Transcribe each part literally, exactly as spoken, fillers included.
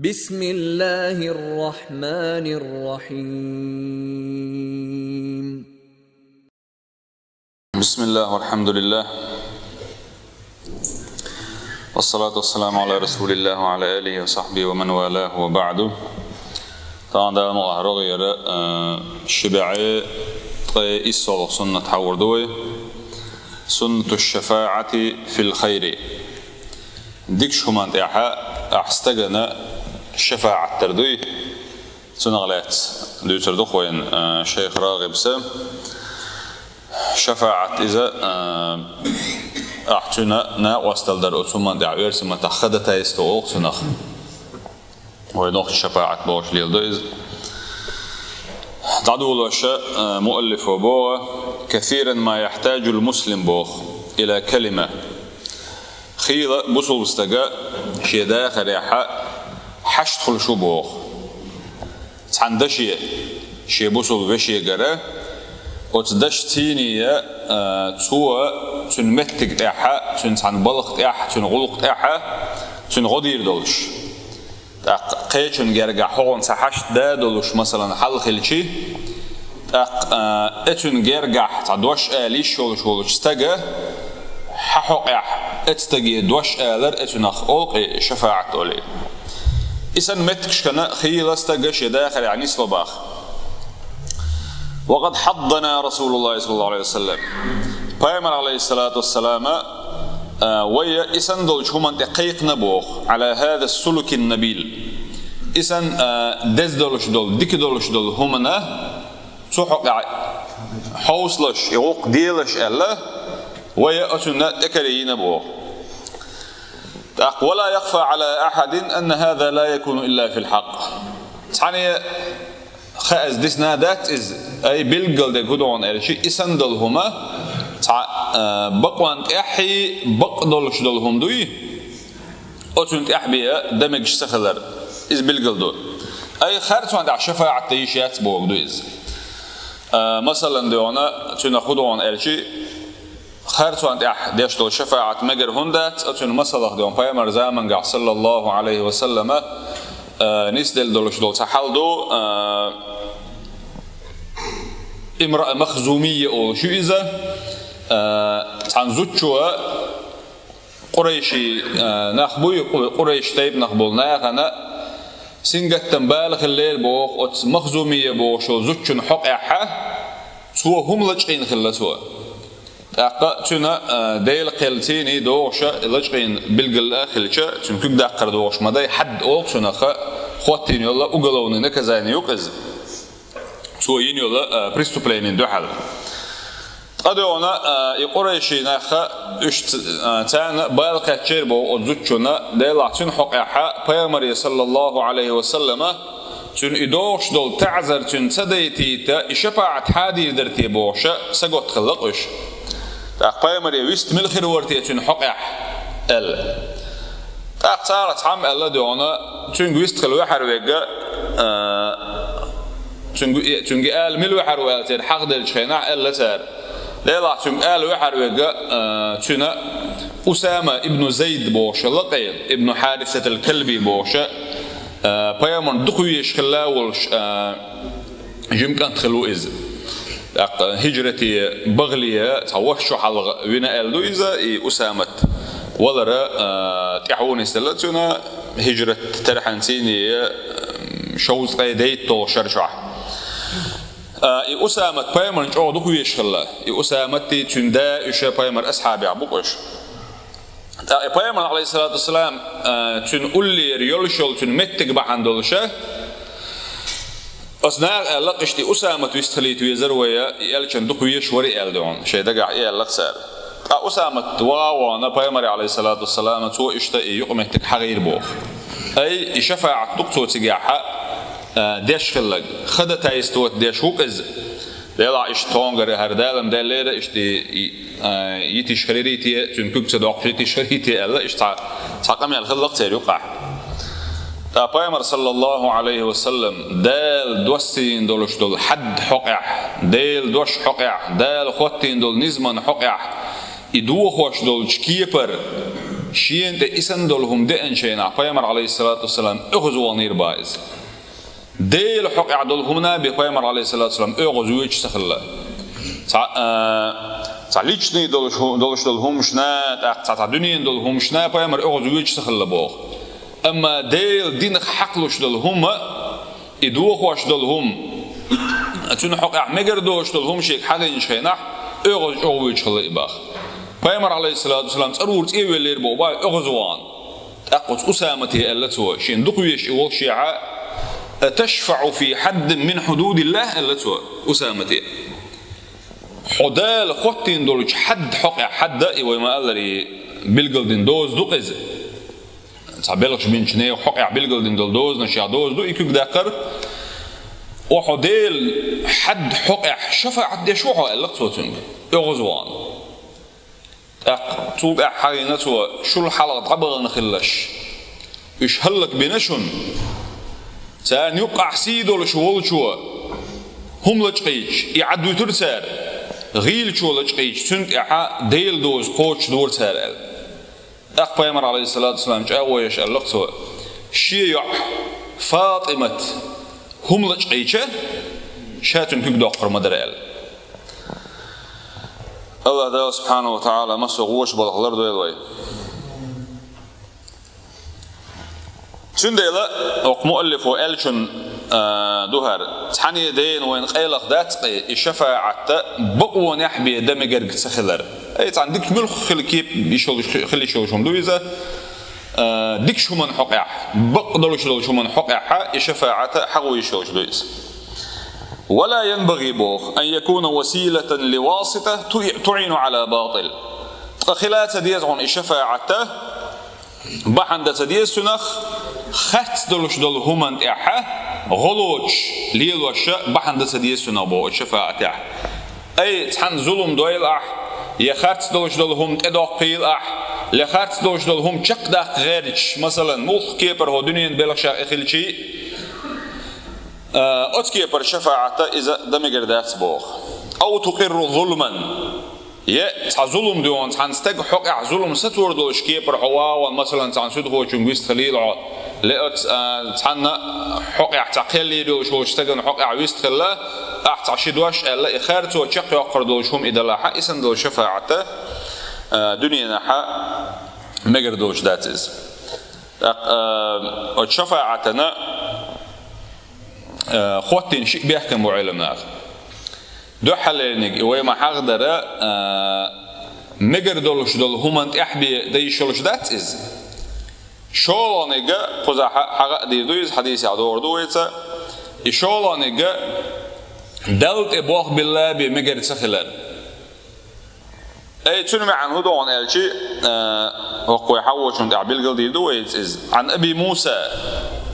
بسم الله الرحمن الرحيم. بسم الله والحمد لله، والصلاة والسلام على رسول الله وعلى آله وصحبه ومن والاه وبعد. Тахан Дала мукъалахь рогӀера, э, ши бӀаь ткъе иссалгӀа суннат хьахьор ду вай. سنة الشفاعة في الخير. Дикача хӀуман тӀехьа ахь стагана шафаӀат дар дуй. Цунах лаьцна дуьйцур ду-кх вайна, а, шайх РагӀибас. ШафаӀат иза, а, ахь цуьнан накъостал дар оцу хӀуман тӀехь, оьрсийн маттахь ходатайство олу-кх цунах. Вай нохчийн шафаӀат бохуш леладо иза. ДӀадолош, а, муаллифо боху: كثيرا ما يحتاج المسلم, боху, إلى كلمة. Хийла бусулба стага шен дахарехьа хьашт хуьлуш ву боху цхьана даше, шен бусулба вешегара, оцу дашца цхьаьна, а, цо цуьнан меттиг тӀехь, цуьнан цхьана балха тӀехь, цуьнан гӀуллакх тӀехь, цуьнан гӀо дийр долуш. ТӀаккха кхечун гергахь хьуна цхьа хьашт да долуш, масалан, хьал хилчи, тӀаккха, а, оцуьнан гергахь цхьа дош ала йиш йолуш волчу стага хьан хьокъехь оцу стаге дош алар, оцунах олу-кх и шафаӀат олий. И санна меттигашкана хийла стага шен дахарехь нисло боху. وقد حضنا رسول الله صلى الله عليه وسلم. Пайхамар, عليه الصلاة والسلام, а, вай и санна долчу хӀуманна тӀе кхайкхина боху, على هذا السلوك النبيل. И санна, а, деза долуш долу, дика долуш долу хӀуманна цу хьокъехь хьовсалаш, и гӀуллакх делаш аьлла, вай оцунна тӀекарийна боху. ТӀаккха, ولا يخفى على أحد أن هذا لا يكون إلا في الحق. Цхьанне хаа дисна дац иза, ай билггал дерг хӀун ду аьлча, и санна долу хӀума цхьа, а, бакъонна тӀехь бакъ долуш долу хӀума дуй, оцунна тӀехь бен дан мегаш ца хилар, иза билггал ду. Ай харцонна тӀехь шафаӀат дан йиш яц бохург ду иза. А, масалан, дуьйна, цуьнан хӀун ду аьлча, харцонна тӀехь деш долу шафаӀат мегар хӀунда дац, оцуьнан масалах дуьйна, пайхамар замангахь, صلى الله عليه وسلم, а, нисделла долуш долу цхьа хьал ду, а, امرأة مخزومية олуш ю иза, а, цхьана зудчо Къурайши, а, нах буй, къу-, Къурайш тайпанах болу нахана сингаттам бала хиллера боху оцу Махзумия бохучу зудчун хьокъехь, цо хӀума лачкъийна хилла цо. ТӀаккха цуьнан, а, Делан кхел цӀийнан догӀуш лачкъийна билггал а хилча, цуьнан куьг даккхар догӀуш ма дай, хьадд олу цунах, хӀоттийна йолу уголовный наказание ю-кх иза. Цо йина йолу, а, преступленина дуьхьал. Ткъа дуьйна, а, и къурайши нах, уьш ц-, а, царна бала кхаьчнера боху оцу зудчунна, делахь цуьнан хьокъехь пайхамаре, صلى الله عليه وسلم, цуьнан и догӀуш долу таӀзар цуьнан ца дайтийта, и шапаӀат хьан дийр дара те бохуш, саготта хилла-кх уьш. ТӀаккха пайхамаре вист мила хир вара те цуьнан хьокъехь аьлла. ТӀаккха цара цхьамма аьлла дуьйна, цуьнга вист хила ваьхьар верг, а, цуьнга, цуьнга ала мила ваьхьар ву аьлла церан хьагӀ деллачу хенахь аьлла цара. Делахь цуьнга ала ваьхьар верг, а, цуьнан Усама ибн Зайд бохуш лакъе, ибн Хьарисатал Калби бохуш, а, пайхамарна дукха везаш хилла волуш, а, жима кӀант хилла ву иза. ТӀаккха хӀижрате бахале цхьа ваш шо хьалха вина аьлла ду иза, и Усамат валара, а, тӀаьхьо нисделла цуьнан, хӀижрат тархьанцийне, а, шовзткъе дейтталгӀа шар чохь. А, и Усамат пайхамарна чӀогӀа дукха везаш хилла. И Усаматти цуьнан да, уьш пайхамаран асхьабех бу-кх уьш. ТӀаккха и пайхамар, عليه الصلاة والسلام, а, цуьнан уллера йолуш йолу цуьнан меттиг бахьана долуш, оцу наха аьлла-кх иштта, и Усамат вист хилийта везара вай, и элчанна дукха везаш вара аьлла дуьйна, шайн дагахь и аьлла-кх цара. Ткъа Усамат ваха а вахана, пайхамаре, عليه الصلاة والسلام, цо иштта и юкъаметтиг хьахийра боху. Ай, и шафаӀат ду-кх цо цигахь, а, деш хилларг, ходатайствовать деш ву-кх иза. Делахь иштта тхуна гара хӀара Дала-м деллера, иштта и, а, йитиш хилирий те, цуьнан куьг ца доккхуш йитиш хилирий те аьлла, иштта цхьа, цхьа къамел хилла-кх церан юкъахь. ТӀаккха пайхамар, صلى الله عليه وسلم, Дала доссийна долуш долу хьадд хьокъехь, Делан дош хьокъехь, Дала хӀоттийна долу низаман хьокъехь, и дохош долчу кепара, Шена тӀе и санна долу хӀума деанчу хенахь пайхамар, Ӏалайхиссалату вассалам, оьгӀазваханийра бах иза. Делан хьокъехь долу хӀуманна бен пайхамар, Ӏалайхиссалату вассалам, оьгӀазвоьдуш ца хилла. Цхьа, а, цхьа личный долуш, долуш долу хӀуманашна, тӀаккха цхьа, цхьа дуьненан долу хӀуманашна пайхамар оьгӀазвоьдуш ца хилла боху. Амма Делан динах хьакхалуш долу хӀума, и дохош долу хӀума, цуьнан хьокъехь мегар доцуш долу хӀума шега хьахийначу хенахь, оьгӀаз чӀогӀа воьдуш хилла и бах. Пайхамар, Ӏалайхиссалату вассалам, цӀарура цӀа а веллера боху бах, оьгӀазвахана. ТӀаккха оцу Усамате аьлла цо, шена дукха везаш и волушшехь: «Аташфаъу фи хьаддин мин хьудудиллахь?» — аьлла цо Усамате. «Хьо Дала хӀоттийна долчу хьадда хьокъехь», хьадда и вай ма-аллара, и билгалдина доза ду-кх иза. Цхьа белхаш бинчу нехан хьокъехь билгалдина долу дозанашех доза ду и куьг даккхар. «О, хьо Делан хьадда хьокъехь шафаӀат деш ву хьо?» — аьлла-кх цо цуьнга, оьгӀазвахана. ТӀаккха цул тӀаьхьа хьахийна цо: «Шул хьалха дӀабахана хилларш, уьш хӀаллакбина шуна. Царна юккъехь сий долуш волчо хӀума лачкъийча, и Ӏадвуьтура цара, гӀийлачо лачкъийча, цуьнан тӀехь Делан доза кхочушдора цара», — аьлла. ТӀаккха пайхамар, Ӏалайхиссалату вассалам, чӀагӀо еш аьлла-кх цо: «Шен йоӀ ФатӀимат хӀума лачкъийча, ша цуьнан куьг доккхур ма дара», — аьлла. АллахӀ Дала, субхьанаху ва тагӀала, массо а гӀоша балхах лардойла вай. Цундела оцу муаллифо аьллачун, а, ду хӀара, цхьанне а дена вайна къайлаха дац-кх и шафаӀат бакъонехь бен дан мегарг ца хилар. Ай, цхьана дикачу муьлхха хила кеп йиш йолуш, хила йиш йолуш хӀума ду иза, а, дикачу хӀуманна хьокъехь, бакъ долуш долчу хӀуманна хьокъехь и шафаӀат хьахо йиш йолуш ду иза. «Ва ла янбагӀи», — боху, «ан якуна василатан ли васита ту-, туӀину Ӏала батӀил». Ткъа хила ца деза хьуна и шафаӀат, бахьана дан ца деза цуьнах, харц долуш долу хӀуманна тӀехь гӀо лоцуш лелош бахьана дан ца деза цуьнах боху шафаӀатехь. Ай, цхьанна зулам дойла ахь, я харц долуш долу хӀума тӀедоккхийла ахь, я харц долуш долу хӀума чекхдаккха гӀерташ, масалан, муьлхха кепара хӀокху дуьненан белхашах и хилчий, а, оцу кепара шафаӀат иза дан мегар дац боху. «Ау тукъирру зулман». Я цхьа зулам доьгӀна, цхьана стага хьокъехь зулам сацор долуш кепара хьо вагӀана, масалан, цхьана суьдхочуьнга вистхилийла хьо, ле оцу, а, цхьанна хьокъехь цхьа кхел йийр йолуш волчу стагана хьокъехь вистхилла, ахь цхьа ши дош аьлла, и харцо чекхйоккхур долуш хӀума и далахь, и санна долу шафаӀат, а, дуьненахь мегар долуш дац иза. ТӀаккха, а, оцу шафаӀатана Э, хӀоттийна шиъ бехкам бу Ӏеламнаха. Дуьххьарлерниг и вай ма-хьахадара, э, мегар долуш долу хӀуманна тӀаьхьа бен дан йиш йолуш дац иза. ШолгӀаниг, кхузахь хьа-, хьагӀа а дийр ду иза, хьадисехь догӀур ду вайца, и шолгӀаниг Далла тӀе болх билла бен мегар ца хилар. Ай, цуьнан маьӀна хӀун ду хьуна аьлча, э, хӀокху вай хьахочунна тӀехь билгалдийр ду вайца иза. Ӏан Аби Муса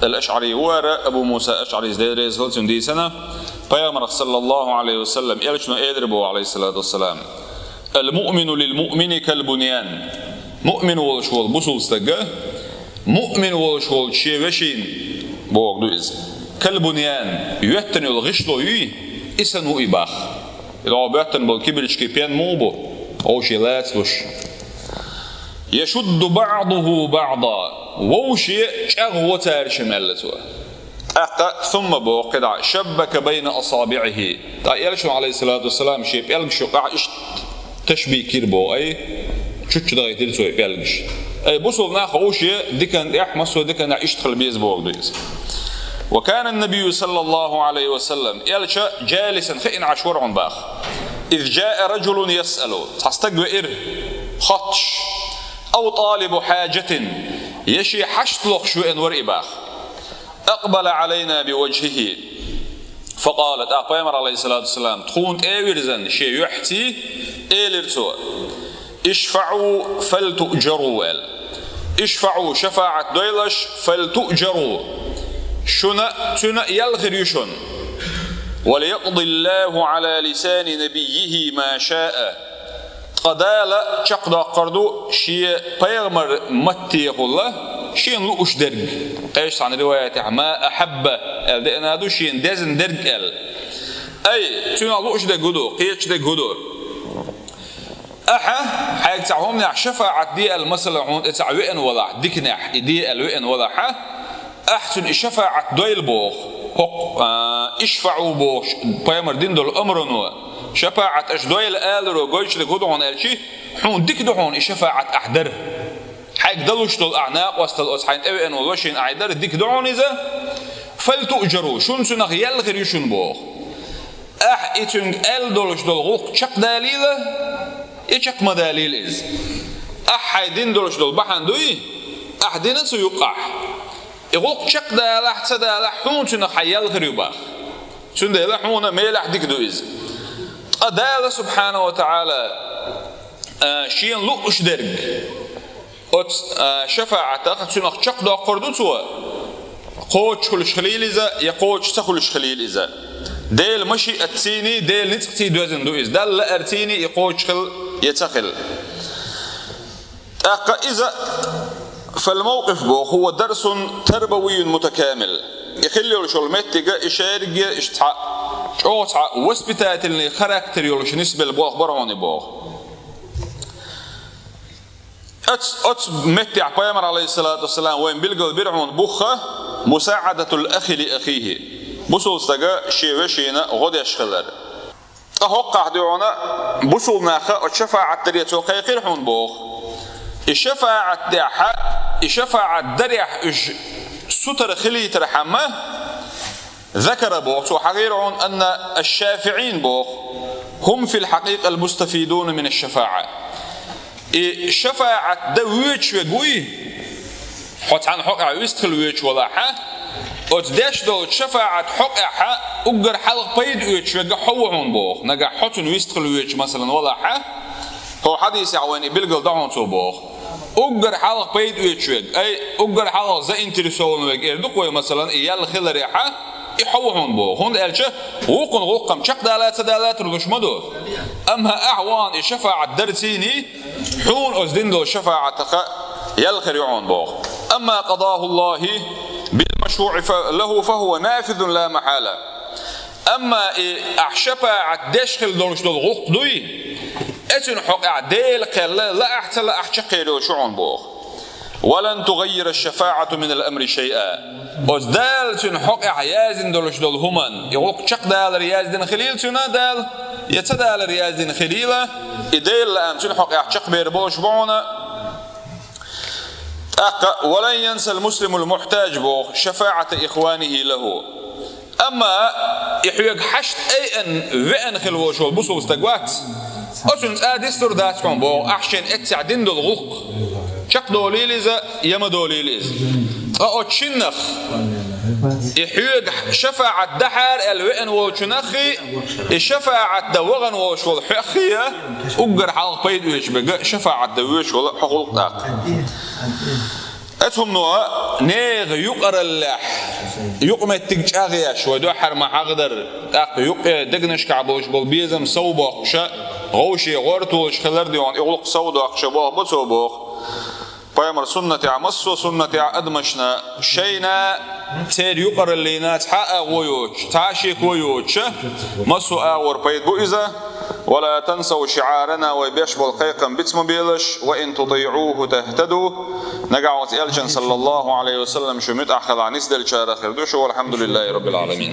ал-АшӀари вара, Абу Муса АшӀарис, Дела реза хила цунна, дийцина, Пайхамарах, саллаллаху Ӏалайхи ва саллам, элчано элира боху, Ӏалайхиссалату вассалам: «Ал-муъмину лил-муъмини кал-буньян». Муъмин волуш волу бусулба стаг, муъмин волуш волчу шен вешин, боху ду иза, кал-буньян, йоьттина йолу гӀишло юй, и санна ву и бах. И догӀу боьттина болу кибирчкий пен муха бу, вовше лацалуш. «Яшудду баъдуху баъда», вовше чӀагӀо цаьршимма, аьлла цо. ТӀаккха сумма боху кхидӀа: «Шаббака байна асабиӀихи». ТӀаккха элчано, Ӏалайхиссалату вассалам, шен пӀелгаш юкъахь иштта ташбихь йира боху, ай, чуччу дахийтира цо и пӀелгаш. Ай, бусулба нах вовше диканна тӀехь, массо а диканна тӀехь иштта хила беза боху ду иза. «Ва кана ан-набийю саллаллаху Ӏалайхи ва саллам», элча, «жалисан», хиъна Ӏаш вара хьуна бах. «Из жаа раджулун ясъалу», цхьа стаг веира хоттуш, «ау талибу хьаджатин», я шен хьашт лохуш веана вара и бах. «Акъбала Ӏалайна би важхихи». Факъала, тӀаккха Пайхамар, Ӏалайхиссалату вассалам, тхуна тӀе а вирзина, шен юьхьций, элира цо: «ИшфаӀу фалтуъжару», аьлла. «ИшфаӀу», шафаӀат дойла аш, «фалтуъжару», шуна, цуьнан а ял хир ю шуна. «Ва лаякъдиллаху Ӏала лисани набиййихи ма шаа». Ткъа Дала чекхдоккхур ду шен пайхамар маттехула шена лууш дерг. Кхечу цхьана риваятехь «ма ахьабба» аьлла деана ду, шена дезна дерг аьлла. Ай, цуьнан лууш дерг хӀун ду, кхечу дерг хӀун ду? Ахьа, Хьайга цхьа хӀуманехь шафаӀат де аьлла, масала, хьуна тӀе цхьа веана валахь, диканехь и де аьлла веана валахьа, ахь цунна и шафаӀат дойла боху. ХӀокху, а, ишфаӀу бохуш, пайхамар дина долу омрано, шафаӀат аша дойла аларо гойтуш дерг хӀун ду хьуна аьлча, хьуна дика ду хьуна и шафаӀат ахь дар. Хьайга далуш долу ахь накъостал оцу хьайна тӀевеана волу вешина ахь дар дика ду хьуна иза, фалтуъжару, шуна цунах ял хир ю шуна боху. Ахь и цуьнга аьлла долуш долу гӀуллакх чекхдалийла, я чекх ма далийла иза. Ахь хьайн дина долуш долу бахьана дуй, ахь дина цу юккъахь. И гӀуллакх чекхдалахь, ца далахь, хьуна цуьнах хьан ял хир ю бах. Цундела хьуна мелехь дика ду иза. Ткъа Дала субхьана ва таӀала, а, шена лууш дерг, оцу, а, шафаӀатах цуьнах чекхдоккхур ду цо, кхочуш хуьлуш хилийла иза, я кхочуш ца хуьлуш хилийла иза. Делан машиатцийний, Делан ницкъций доьзна ду иза. Далла лаарцийний и кхочуш хила, я ца хила. ТӀаккха иза, фалмавкъиф боху, хӀува дарсун тарбавийюн мутакамил. И хила йолуш йолу меттига, и шерриге, иштта цхьа, чӀогӀа цхьа воспитательный характер йолуш нисбелла болх бара хьуна боху. Оц-, оцу меттехь пайхамар, алейхиссалату вассалам, вайн билгал бира хьуна бухха, мусаӀадатул ахи ли ахихи. Бусул стага шен вешина гӀо деш хилар. Ткъа хӀоккхахь дуьхьуна бусул наха оцу шафаӀат даре цо кхайкхира хьуна боху. И шафаӀат дехьа, и шафаӀат дарехь уьш сутара хилийтархьама, закара боху, цо хьахийра хьуна, анна аш-шафиӀин боху, хӀум фил хьакъикъа ал-мустафидуна мин аш-шафаӀа. И шафаӀат дан воьдуш верг вуй, хьо цхьана хьокъехь вистхила воьдуш валахьа, оцу деш долчу шафаӀат хьокъехьа уггар хьалха пайда оьцуш верг хьо ву хьуна боху. Нагахь хьо цунна вистхила воьдуш, масалан, валахьа, хӀокху хьадисехь вайна и билгал дан хьуна цо боху. Уггар хьалха пайда оьцуш верг, ай, уггар хьалха заинтересованный верг эр ду-кх вай, масалан, и ял хиларехьа, и хьо ву хьуна боху. ХӀунда аьлча вукхун гӀуллакхам чекхдала ца далатар луш ма ду. Амма ахь вахана и шафаӀат дарцийний, хьуна оцу дина долу шафаӀатаха ял хир ю хьуна боху. Амма къадауллахи бил машруӀи фа-, лаху фахува нафизун ла махьала. Амма и ахь шафаӀат деш хила долуш долу гӀуллакх дуй, эцуьнан хьокъехь Дела кхелла, лаахь ца лаахь чекхъер йолуш ю хьуна боху. Ва лан тугаййира аш-шафаӀату минал амри шайъа. Оцу Дала цуьнан хьокъехь яздина долуш долу хӀуманна, и гӀуллакх чекхдалар яздина хилийла цуьнан Дала, я ца далар яздина хилийла, и Делан лаам цуьнан хьокъехь чекхбер болуш бу хьуна. ТӀаккха, ва лан янсал муслимул мухьтаж боху шафаӀата ихванихи лаху. Амма и хьоьга хьашт айъан, веана хила волуш волу бусул стаг вац, оцунна цкъа а дистур дац хьуна боху, ахь шен эццехь дина долу гӀуллакх. Чекхдолийла иза, я ма долийла иза. Ткъа оцу шиннах, и хьоьга шафаӀат дахьара аьлла веана волчунаххий, и шафаӀат дан вахана волуш волу хьоьххий, уггар хьалха пайда оьцуш берг шафаӀат дан воьдуш волу хьо гӀуллакх тӀаккха. Оцу хӀумано нехан юкъараллехь, юкъаметтиг чӀагӀъеш, вай дуьххьара ма хьахадар, тӀаккха юкъе дегнашкахь болуш болу безам сов боккхуша, гӀовше гӀортолуш хилар дуьхьуна, и гӀуллакх сов доккхуша боху, бу цо боху. Пайхамар суннатехь, массо а суннатехь адамашна шайна, церан юкъараллина цхьа а агӀо йоцуш, цхьа а шеко йоцуша, массо а агӀор пайда бу иза. Ва ла тансав шиӀарана, вай беш болу кхайкхам биц ма белаш, ва ин тутиӀуху тахтаду, нагахь оцу элчан, саллаллаху Ӏалайхи ва саллам, шу муьтӀахь хилахь нисделлачарах хир ду шу, валхьамдулиллахи раббил Ӏаламин.